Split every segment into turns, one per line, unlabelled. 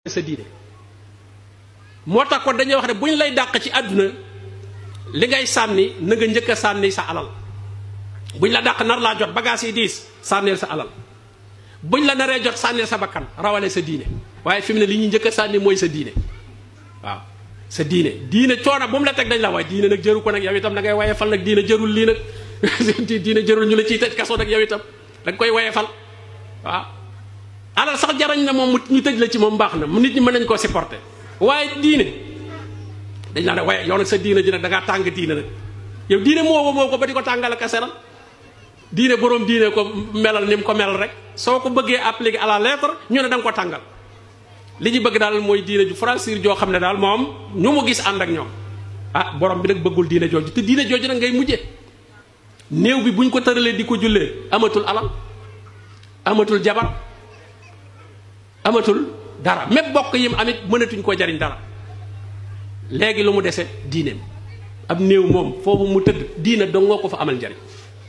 sa diine moo tax kon dañuy wax ne bu ñu lay dàq ci àdduna li ngay sànni na nga njëkk a sànni sa alal buñ la dàq nar laa jot bagage yi diis sànneel sa alal buñ la naree jot sànneel sa bakkan rawale sa diine waaye fi mu ne li ñuy njëkk a sànni mooy sa diine waaw sa diine coono bu mu la teg dañ la waaye diine nag jëru ko nag yow itam da ngay waye fal nag diine jërul lii nag diine jërul ñu la ciy tëj kaso nag yow itam da nga koy waye fal waaw alal sax jarañ na moom ñu tëj la ci moom baax na nit ñi mën nañ koo supporter waaye diine dañ la ne waaye yow nag sa diine ji nag da ngaa tàng diine nag yow diine moo ko ba di ko tàngal ak seral diine boroom diine ko melal ni mu ko melal rek soo ko bëggee appliquer à la lettre ñu ne da nga ko tàngal li ñu bëgg daal mooy diine ju franchir joo xam ne daal moom ñu mu gis ànd ak ñoom ah borom bi nag bëggul diine jooju te diine jooju nag ngay mujjee néew bi buñ ko tëralee di ko jullee amatul alal amatul jabar amatul dara même bokk yim amit mënatuñ koo jariñ dara léegi lu mu dese diineem ab néew moom foofu mu tëdd diine dong nga ko fa amal njariñ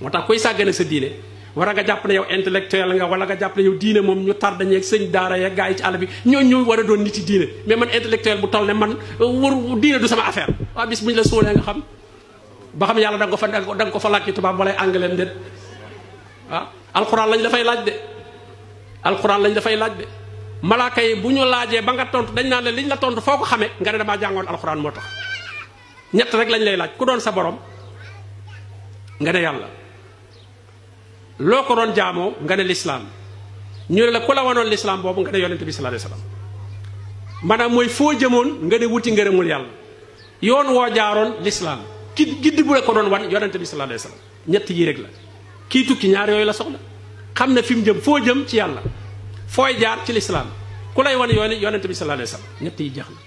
moo tax koy sàggane sa diine war nga jàpp ne yow intellectuel nga wala nga jàpp ne yow diine moom ñu tar dañeeg sëñ daara ya gaa yi ci àll bi ñoo war a doon nit yi diine mais man intellectuel bu toll ne man war diine du sama affaire waaw bis bu ñu la suulee nga xam ba xam yàlla da nga ko fa laaj ci tubaab wala anglais déet waaw alxuraan lañ dafay laaj de alxuraan lañ dafay laaj de malaaka yi bu ñu laajee ba nga tontu dañ naan la liñ la tontu foo ko xamee nga ne damaa jàngoon alxuraan moo tax ñett rek lañ lay laaj ku doon sa borom nga ne yàlla loo ko doon jaamoo nga ne lislaam ñu ne la ku la wanoon lislaam boobu nga ne yonente bi sallallahu alayhi wasallam maanaam mooy foo jëmoon nga ne wuti ngërëmul yàlla yoon woo jaaroon lislaam ki gidd bu la ko doon wan yonente bi sallallahu alayhi wasallam ñett yi rek la kii tukki ñaar yooyu la soxla xam ne fi mu jëm foo jëm ci yàlla fooy jaar ci lislaam ku lay wan yoon yonente bi sallallahu alayhi wasallam ñett yi jeex na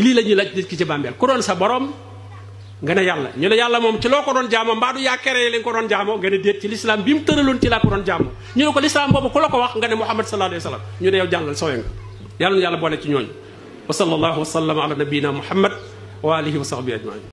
lii la ñuy laaj nit ki ci bàmbeel ku doon sa borom nga ne yàlla ñu ne yàlla moom ci loo ko doon jaamoo mbaa du yaa keree li nga ko doon jaamoo nga ne déet ci lislaam bi mu tëraloon ci laa ko doon jaamoo ñu ne ko lislaam boobu ku la ko wax nga ne Muhammad sallallahu alayhi wasallam ñu ne yow jàllal soowe nga yàlla na yàlla boole ci ñooñu wa sallallahu wa sallam ala nabiyina Muhammad wa alihi wa sahbihi ajmain